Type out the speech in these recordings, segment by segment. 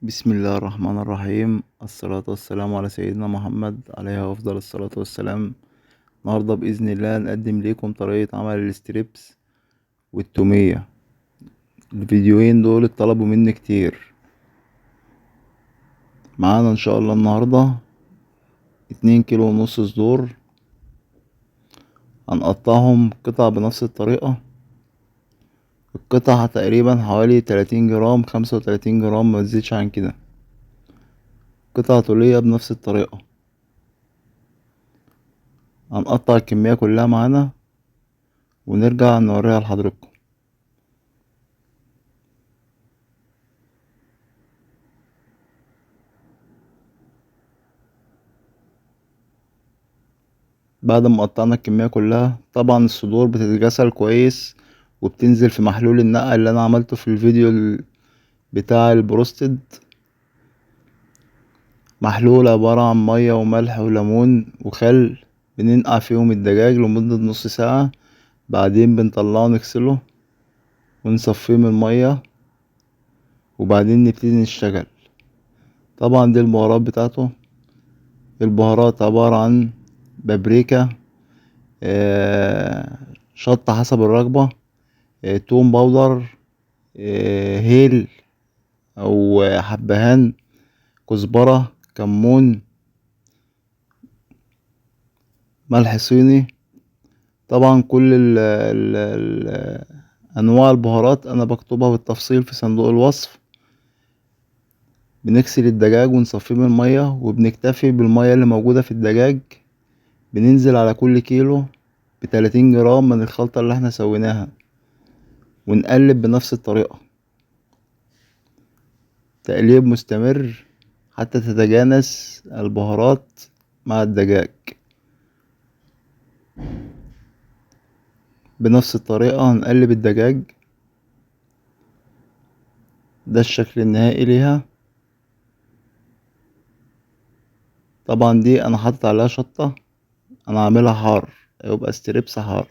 بسم الله الرحمن الرحيم، الصلاة والسلام على سيدنا محمد عليه أفضل الصلاة والسلام. النهاردة بإذن الله نقدم لكم طريقة عمل ال strips والتومية. الفيديوهين دول اتطلبوا مني كتير. معانا إن شاء الله النهاردة 2.5 كيلو صدور، هنقطعهم قطع بنفس الطريقة. القطعة تقريبا حوالي 30 جرام، 35 جرام، ما تزيدش عن كده. قطع طولية بنفس الطريقة. هنقطع الكمية كلها معانا ونرجع نوريها لحضراتكم. بعد ما قطعنا الكمية كلها، طبعا الصدور بتتغسل كويس وبتنزل في محلول النقع اللي انا عملته في الفيديو بتاع البروستد. محلول عبارة عن مية وملح وليمون وخل، بننقع فيهم الدجاج لمدة نص ساعة، بعدين بنطلعه نغسله ونصفيه من المية، وبعدين نبتدي نشتغل. طبعا دي البهارات بتاعته. البهارات عبارة عن بابريكا، شطة حسب الرغبة، توم powder، هيل او حبهان، كزبرة، كمون، ملح صيني. طبعا كل ال ال ال انواع البهارات انا بكتبها بالتفصيل في صندوق الوصف. بنغسل الدجاج ونصفيه من المية، وبنكتفي بالمية اللي موجودة في الدجاج. بننزل على كل كيلو ب30 جرام من الخلطة اللي احنا سويناها، ونقلب بنفس الطريقة، تقليب مستمر حتى تتجانس البهارات مع الدجاج. بنفس الطريقة هنقلب الدجاج. ده الشكل النهائي ليها. طبعا دي انا حاطط عليها شطة، انا عاملها حار، يبقى strips حار.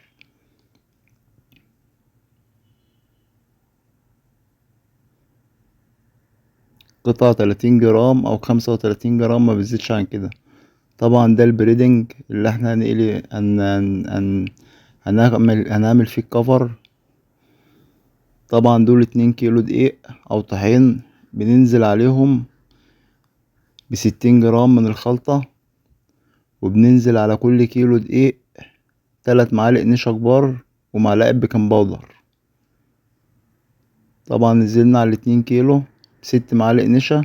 قطعة 30 جرام او 35 جرام، ما بتزيدش عن كده. طبعا ده ال breading اللي احنا هنقلي، هنعمل فيه ال cover. طبعا دول 2 كيلو دقيق او طحين، بننزل عليهم ب60 جرام من الخلطة، وبننزل على كل كيلو دقيق 3 معالق نشا كبار ومعلقة baking powder. طبعا نزلنا على 2 كيلو 6 معالق نشا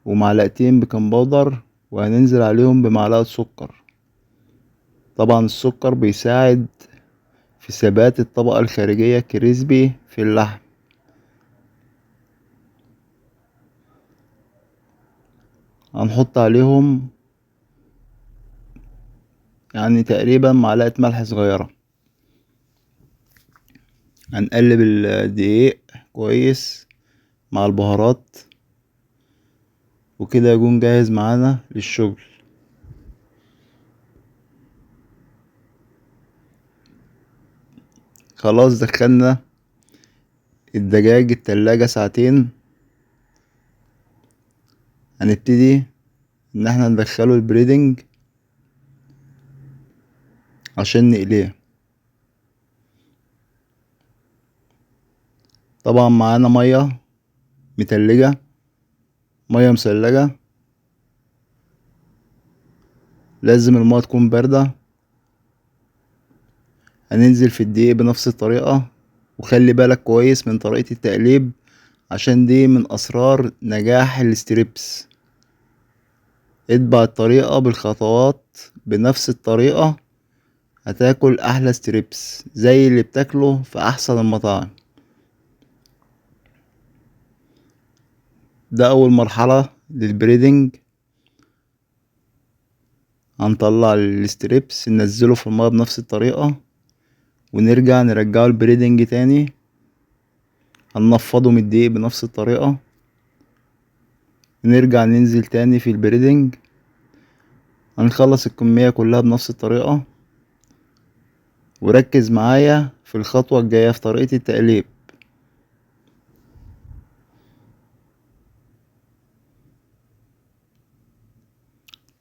ومعلقتين baking powder، وهننزل عليهم بمعلقة سكر. طبعا السكر بيساعد في ثبات الطبقة الخارجية crispy في اللحم. هنحط عليهم تقريبا معلقة ملح صغيرة. هنقلب الدقيق كويس مع البهارات، وكده يكون جاهز معانا للشغل. خلاص دخلنا الدجاج التلاجة ساعتين. هنبتدي ان احنا ندخله البريدنج عشان نقليه. طبعا معانا مية متلجة، مية مثلجة، لازم المية تكون باردة. هننزل في الدقيق بنفس الطريقة، وخلي بالك كويس من طريقة التقليب عشان دي من أسرار نجاح ال strips. اتبع الطريقة بالخطوات بنفس الطريقة، هتاكل أحلى strips زي اللي بتاكله في أحسن المطاعم. ده أول مرحلة لل breading. هنطلع ال strips ننزله في المية بنفس الطريقة، ونرجع نرجعه ال breading تاني. هننفضه من الدقيق بنفس الطريقة، ونرجع ننزل تاني في ال breading. هنخلص الكمية كلها بنفس الطريقة. وركز معايا في الخطوة الجاية في طريقة التقليب.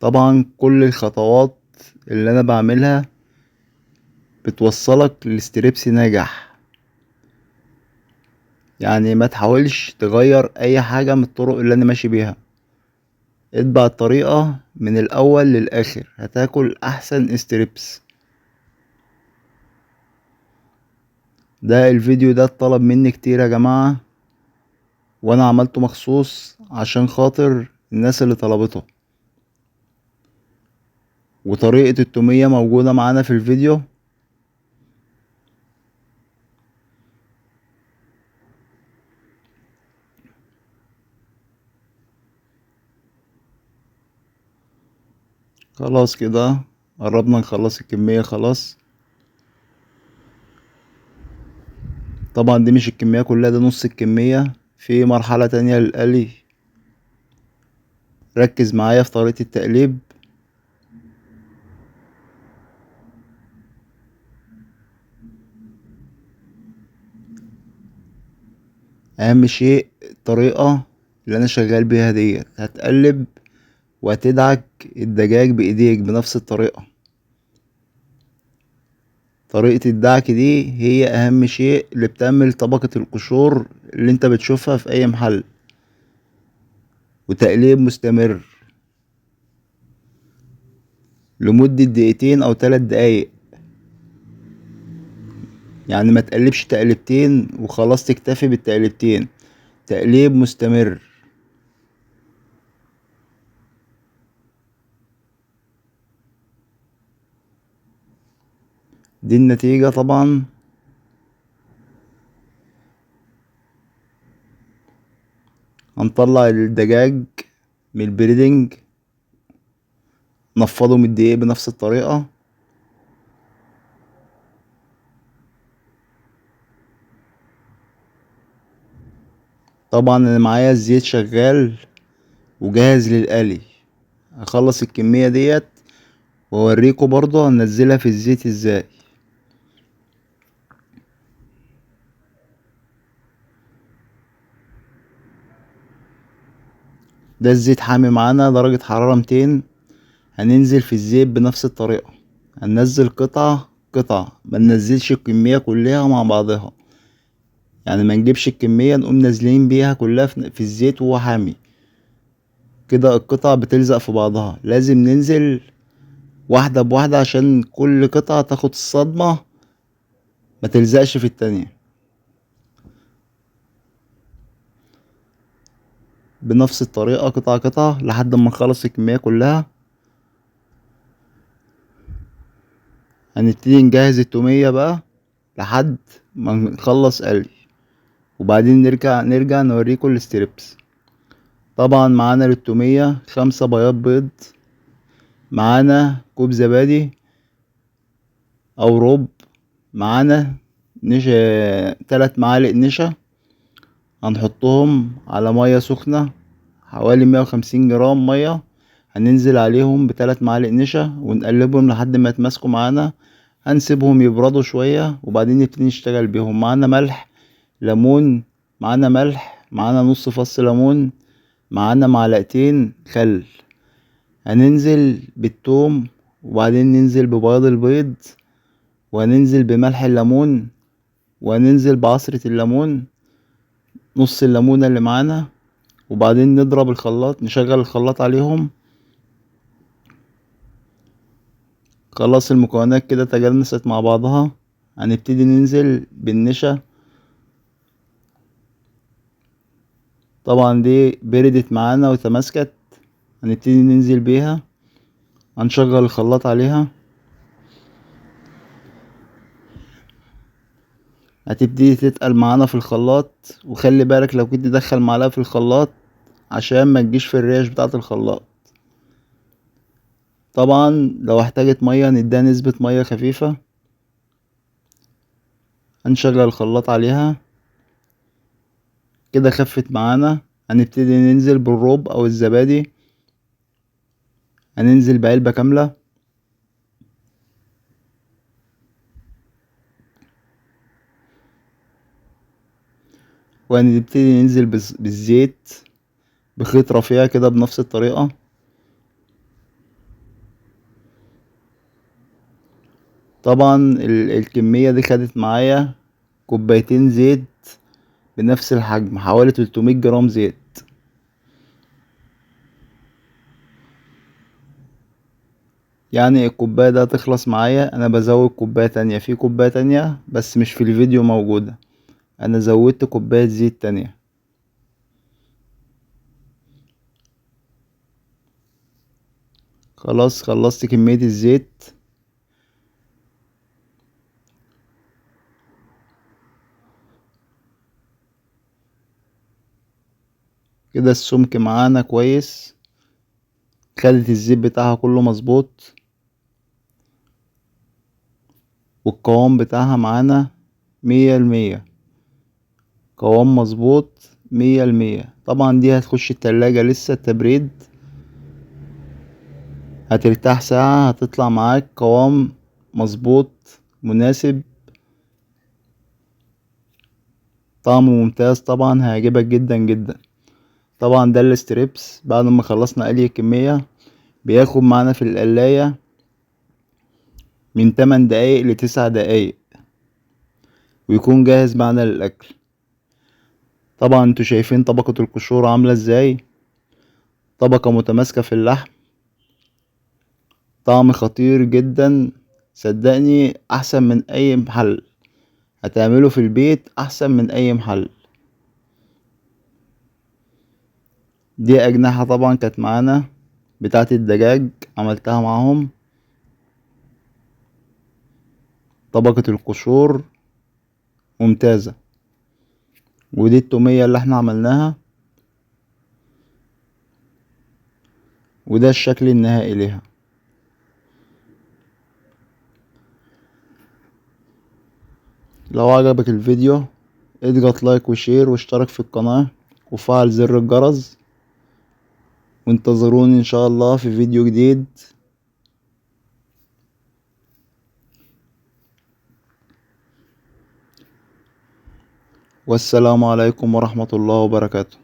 طبعا كل الخطوات اللي انا بعملها بتوصلك ل strips ناجح، يعني ما تحاولش تغير اي حاجة من الطرق اللي انا ماشي بيها، اتبع الطريقة من الاول للاخر هتاكل احسن strips. ده الفيديو ده اتطلب مني كتير يا جماعة، وانا عملته مخصوص عشان خاطر الناس اللي طلبته. وطريقة التومية موجودة معانا في الفيديو. خلاص كده قربنا نخلص الكمية خلاص. طبعا دي مش الكمية كلها، ده نص الكمية، في مرحلة تانية للقلي. ركز معايا في طريقة التقليب. اهم شيء الطريقة اللي انا شغال بيها ديت، هتقلب وهتدعك الدجاج بايديك بنفس الطريقة. طريقة الدعك دي هي اهم شيء اللي بتعمل طبقة القشور اللي انت بتشوفها في اي محل. وتقليب مستمر لمدة دقيقتين او 3 دقايق، يعني ما تقلبش تقلبتين وخلاص تكتفي بالتقلبتين، تقليب مستمر. دي النتيجة طبعا. هنطلع الدجاج من البريدنج، نفضه من الدقيق بنفس الطريقة. طبعا انا معايا الزيت شغال وجاهز للقلي. هخلص الكمية ديت واوريكم برضه هنزلها في الزيت ازاي. ده الزيت حامي معانا درجة حرارة 200. هننزل في الزيت بنفس الطريقة، هننزل قطعة قطعة، ما ننزلش الكمية كلها مع بعضها، يعني ما نجيبش الكمية نقوم نازلين بيها كلها في الزيت وهو حامي كده، القطع بتلزق في بعضها. لازم ننزل واحدة بواحدة عشان كل قطعة تاخد الصدمة ما تلزقش في التانية. بنفس الطريقة قطعة قطعة لحد ما نخلص الكمية كلها. هنبتدي نجهز التومية بقى لحد ما نخلص قلي، وبعدين نرجع نوريكم الستريبس. طبعا معانا للتومية 5 بياض بيض، معانا كوب زبادي او رب، معانا نشا 3 معالق نشا، هنحطهم على مية سخنة حوالي 150 جرام مية، هننزل عليهم ب3 معالق نشا ونقلبهم لحد ما يتماسكوا معانا. هنسيبهم يبردوا شوية وبعدين نبتدي نشتغل بيهم. معانا ملح ليمون، معانا ملح، معانا نص فص ليمون، معانا معلقتين خل. هننزل بالثوم وبعدين ننزل ببياض البيض، وهننزل بملح الليمون، وهننزل بعصرة الليمون، نص الليمونة اللي معانا، وبعدين نضرب الخلاط، نشغل الخلاط عليهم. خلاص المكونات كده تجانست مع بعضها. هنبتدي ننزل بالنشا. طبعا دي بردت معانا وتماسكت، هنبتدي ننزل بيها، هنشغل الخلاط عليها. هتبتدي تتقل معانا في الخلاط، وخلي بالك لو كنت تدخل معلقة في الخلاط عشان ما تجيش في الريش بتاعة الخلاط. طبعا لو احتاجت مية نديها نسبة مية خفيفة. هنشغل الخلاط عليها كده، خفت معانا. هنبتدي ننزل بالروب او الزبادي، هننزل بعلبة كاملة. وهنبتدي ننزل بالزيت بخيط رفيع كده بنفس الطريقة. طبعا الكمية دي خدت معايا كوبايتين زيت بنفس الحجم، حوالي 300 جرام زيت. يعني الكوباية ده تخلص معايا، انا بزود كوباية تانية، في كوباية تانية بس مش في الفيديو موجودة، انا زودت كوباية زيت تانية. خلاص خلصت كمية الزيت. كده السمك معانا كويس، خدت الزيت بتاعها كله مظبوط، والقوام بتاعها معانا 100%، قوام مظبوط 100%. طبعا دي هتخش التلاجة لسه التبريد، هترتاح ساعة، هتطلع معاك قوام مظبوط مناسب، طعمه ممتاز، طبعا هيعجبك جدا جدا. طبعا ده ال strips بعد ما خلصنا قلي الكمية، بياخد معانا في القلاية من 8 دقايق ل 9 دقايق ويكون جاهز معانا للأكل. طبعا انتوا شايفين طبقة القشور عاملة ازاي، طبقة متماسكة في اللحم، طعم خطير جدا، صدقني احسن من اي محل هتعمله في البيت، احسن من اي محل. دي اجنحة طبعا كانت معانا بتاعت الدجاج، عملتها معاهم. طبقة القشور ممتازة. ودي التومية اللي احنا عملناها، وده الشكل النهائي ليها. لو عجبك الفيديو اضغط like و share واشترك في القناة وفعل زر الجرس، وانتظروني ان شاء الله في فيديو جديد. والسلام عليكم ورحمة الله وبركاته.